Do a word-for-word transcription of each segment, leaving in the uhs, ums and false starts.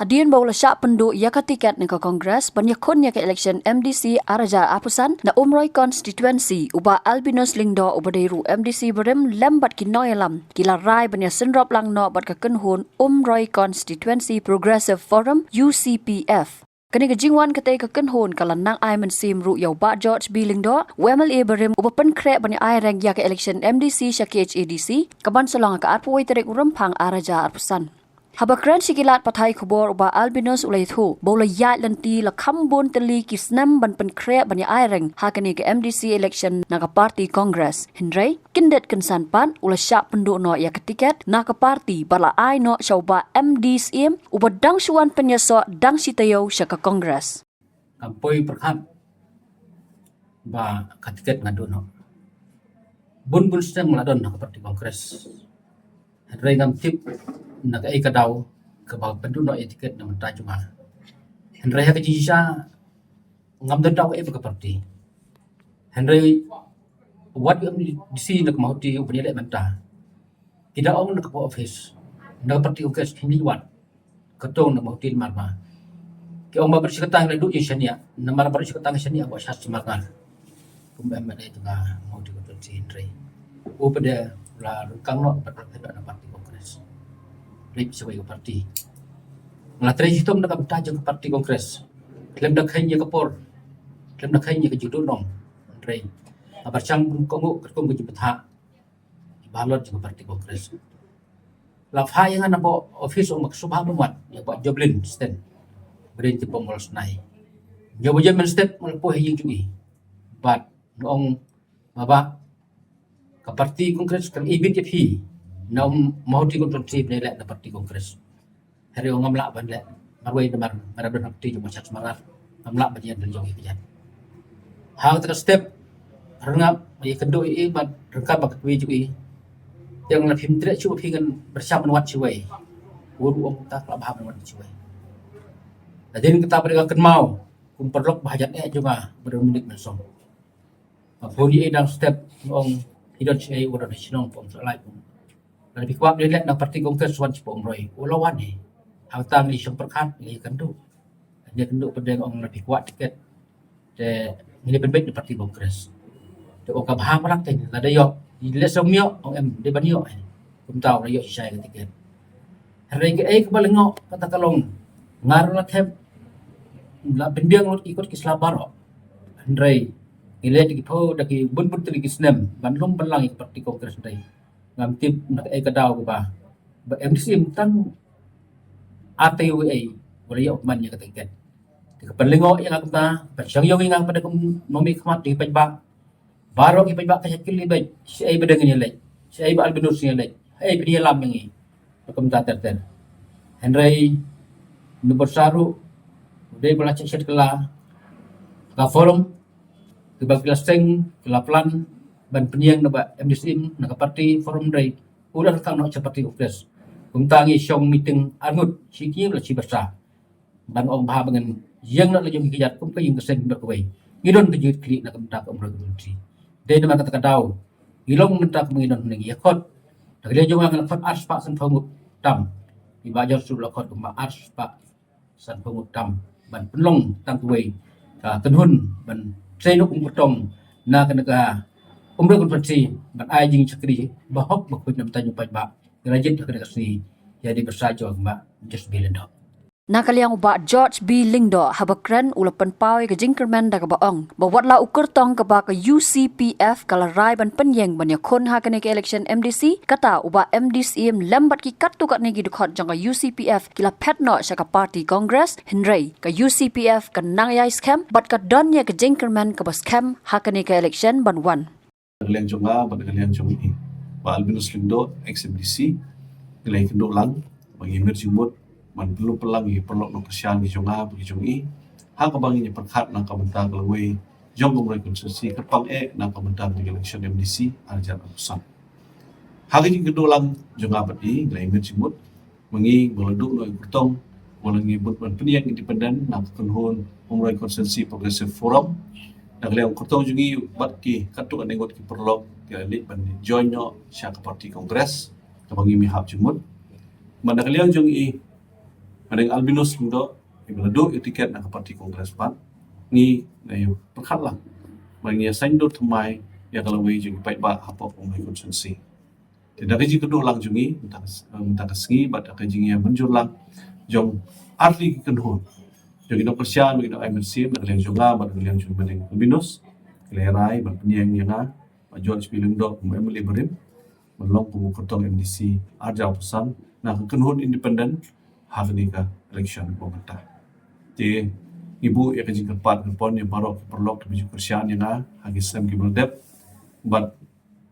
Hadien ba u la shah pynduh ïa ka tiket na ka Congress ban ïakhun ïa ka election M D C ar hajar arphew san na Umroi constituency, u Bah Albinus Lyngdoh uba dei ruh M D C barim lem bad ki nongïalam ki la rai ban ïasynrop lang noh bad ka kynhun Umroi Constituency Progressive Forum, U C P F. Kane ka jingwan katei ka kynhun ka la nang ai mynsiem ruh ïa u Bah George B Lyngdoh, u M L A barim uba pynkhreh ban ïa ai reng ïa ka election M D C sha K H A D C, kaban sa long ha ka arphew wei tarik u Rymphang ar hajar arphew san. Haba kren sha ki lad pathai khubor, u Bah Albinus u la ïathuh ba u la ïaid lynti la kham bun tylli ki snem ban pynkhreh ban ïa ai reng ha kane ka M D C election na ka party Congress. Hynrei kyndit kynsan pat u la shah pynduh noh ïa ka tiket na ka party bad la ai noh sha u Bah M D Syiem uba dang shu wan pynïasoh dang shi taïew sha ka Congress. Kam poi pyrkhat ba ka tiket ngan duh noh. Bun bun snem la don ha ka party Congress. Hynrei ngam tip na kaei ka daw kaba pynduh noh ïa tiket na mynta jong nga. Hynrei ha ka jingshisha ngam don daw kaei ba ka party. Hynrei wat u M D C na ka Mawhati uba ïaleh mynta, ki da ong na ka office na ka party Congress, hynrei wat ka tong na Mawhati namar ba ki ong ba baroh shi katta ngi la duh jingshaniah, namar baroh shi katta ngi shaniah ba sha sumar ngar. Kum M L A jong ka Mawhati constituency, hynrei u pat u la ryngkang noh bad u la phet na party Congress. Leit sha wei ka party. Nga la trei shitom na ka bynta jong ka party Congress. Khlem da kheiñ ïa ka por, khlem da kheiñ ïa ka jingduhnong, hynrei nga pyrshang ban kohnguh katkum ka jingbthah ki ballot jong ka party Congress. La phah ïa nga na ka office, ong ba ka sngewbha ban wad ïa u Bah Joblin Sten, ba dei na ka pom Mawlai Synai. Ïa u Bah Joblin Sten, ma la poi ha ïing jong i bad nga ong, "Bah, ka party Congress ka ibit ïa phi na Mawhati constituency, phi leh na party Congress." Hynrei ngam lah ban leh marwei namar nga don ha ka party jong u Bah Sharma Sumar, ngam lah ban ïeng da la jong ïa ka jait. Ha kata ka step, rngap ïakynduh ïa i bad ryngkat bad ka kmie jong i. Te ong, "Lada phim treh shuh phi ngan pyrshang ban wad shuwei." U ruh u ong, "Te ka la bha ban wad shuwei." Hadien kata pat ka kynmaw kum paralok ba hajan eh jong nga, Bah Dominic Mensong. Nga phone ïa i dang step, nga ong, "Phi don shaei?" "Nga don ha shnong Pom Sohlait." "Lada phi kwah ban leh na party Congress, wan sha Pom Umroi." U la wan hi. Hangta ngi shong pyrkhat, ngi ïakynduh. Ngi ïakynduh pat, nga ong, "Lada phi kwah tiket, te ngin ïa pynbeit na party Congress." Te u ong, "Ka bha palat te, lada ïoh." Lehse ym ïoh, ong, "Em, dei ban ïoh hi." Kumta u la ïoh shisha ïa ka tiket. Hynrei kaei kaba lyngngoh kata ka long, nga ruh la thep, la pynbiang lut ki kot ki sla baroh. Hynrei ngi leit da ki phew, da ki bun bun tylli ki snem ban lum ban lang ïa ka party Congress, hynrei ngam tip na kaei ka daw kaba, ba M D C tang ar taïew ei u la ïoh man ïa ka tiket. Te ka pynlyngngoh ïa nga kumta, pynshong ïa nga pat kum nongmihkhmat jong ki paidbah. Baroh ki paidbah ka shait kylli beit, shaei ba dang ngin ïaleit, shaei Bah Albinus ngin ïaleit, haei phin ïalam ïa ngi. Kumta ter ter. Hynrei na bynta ruh, u dei ba la shet shet kylla ka forum, kiba ki la seng, ki la plan ban pynïeng na Bah M D Syiem na ka party forum, hynrei u la ryngkang noh sha party Congress. Kumta ngi shong meeting arngut, shi khñiuh la shi byrsa, ban ong ba haba ngan ïeng na la jong ki kjat kum ka ïing ka sem baroh kawei, ngi don ka jingkitkhlieh na ka bynta ka Umroi constituency. Dei namar kata ka daw ngi long mynta kumba ngi don hangne, ngi ïakhot. Na ka liang jong nga, nga la khot arspah sanphew ngut tam. I Bah George ruh la khot kumba arspah sanphew ngut tam ban pynlong tang kawei ka kynhun ban trei noh kum kyrtong na kane ka Umroi constituency, ban ai jingshakri bahok bakhuid na bynta jong u paidbah. Ngi la jied ha kane ka sngi ïa i dei byrsa jong u Bah George B Lyngdoh. Na ka liang u Bah George B Lyngdoh, haba kren, u la pynpaw ïa ka jingkyrmen da kaba ong ba wat la u kyrtong kaba ka U C P F ka la rai ban pynïeng ban ïakhun ha kane ka election M D C, kata u Bah M D Syiem lem bad ki katto katne ki dkhot jong ka U C P F ki la phet noh sha ka party Congress, hynrei ka U C P F ka nang ïai skhem bad ka don ïa ka jingkyrmen kaba skhem ha kane ka election ban wan. Na ka liang jong nga bad na ka liang jong i Bah Albinus Lyngdoh, ex M D C, ngi la ïakynduh lang ba ngin ïa mih jingmut ban pynlong pynlang ïa ki paralok nongkyrshan ki jong nga bad ki jong i, ha kaba ngin ïa pyrkhat na ka bynta ka lawei jong ka Umroi constituency kyrpang eh na ka bynta ka election M D C ar hajar arphew san. Ha ka jingïakynduh lang jong nga bad i, ngi la ïa mih jingmut ba ngi ba la duh noh ïa u kyrtong, ba la ngi bud ban pynïeng independent na ka kynhun Umroi Constituency Progressive Forum. Na ka liang u kyrtong jong i bad ki katto katne ngut ki paralok ki la leit ban join noh sha ka party Congress kaba ngi mih hap jingmut. Bad na ka liang jong i Madeng Albinus Lyngdoh, iba la duh ïa tiket na ka party Congress pat, ngi la ïa pyrkhat lang ba ngi ïa saiñdur thymmai ïa ka lawei jong ki paidbah hapoh Umbai constituency. Te da ka jingkynduh lang jong ngi mynta ka, mynta ka sngi bad da ka jingïamynjur lang jong artylli ki kynhun jong ki nongkyrshan, ki nong-ai mynsiem, na ka liang jong nga bad na ka liang jong Madeng Albinus, ki la rai ban pynïeng ïa nga, Bah George P Lyngdoh kum u M L A barim, ban long kum u kyrtong M D C arhajar arphew san na ka kynhun independent ha kane ka election kaba mynta. Te ngi buh ïa ka jingkyrpad kyrpon ïa baroh ki paralok kiba ju kyrshan ïa nga ha ki snem kiba la dep, bad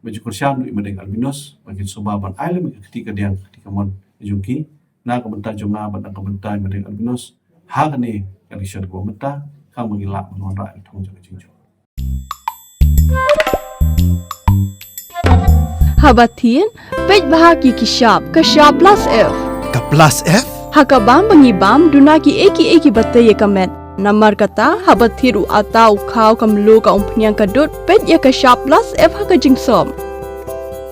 ba ju kyrshan ruh ïa Madeng Albinus ba kin sngewbha ban ai lem ïa ka kti kadiang, ka kti kamon jong ki na ka bynta jong nga bad na ka bynta ïa Madeng Albinus ha kane ka election kaba mynta, khnang ba ngin lah ban wanrah ïa ka thong jong ka jingjop. Haba thied, peit bha ki ki shap, ka shap plus F. Ka plus F? Ha ka bam ba ngi bam, duna ki ei ki ei kiba tei ïa ka met. Namar kata, haba thied u atta, u khaw, ka mluh, ka umphniang, ka dud, peit ïa ka shap plus F ha ka jingsop.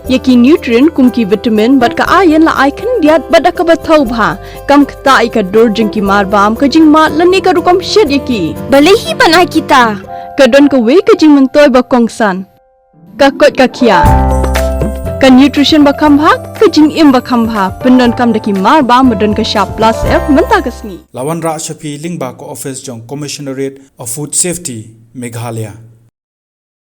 Ïa ki nutrient kum ki vitamin bad ka iron la ai khyndiat bad da kaba thaw bha. Kam ktah ïa ka dur jong ki mar bam, ka jingmad lane ka rukom shet ïa ki. Balei hi ban ai kita? Ka don kawei ka jingmyntoi ba kongsan. Ka koit ka khiah. Ka nutrition ba kham bha, ka jingim ba kham bha. Pyndonkam da ki mar bam ba don ka shap plus F mynta ka sngi. La wanrah sha phi lyngba ka office jong Commissionerate of Food Safety, Meghalaya.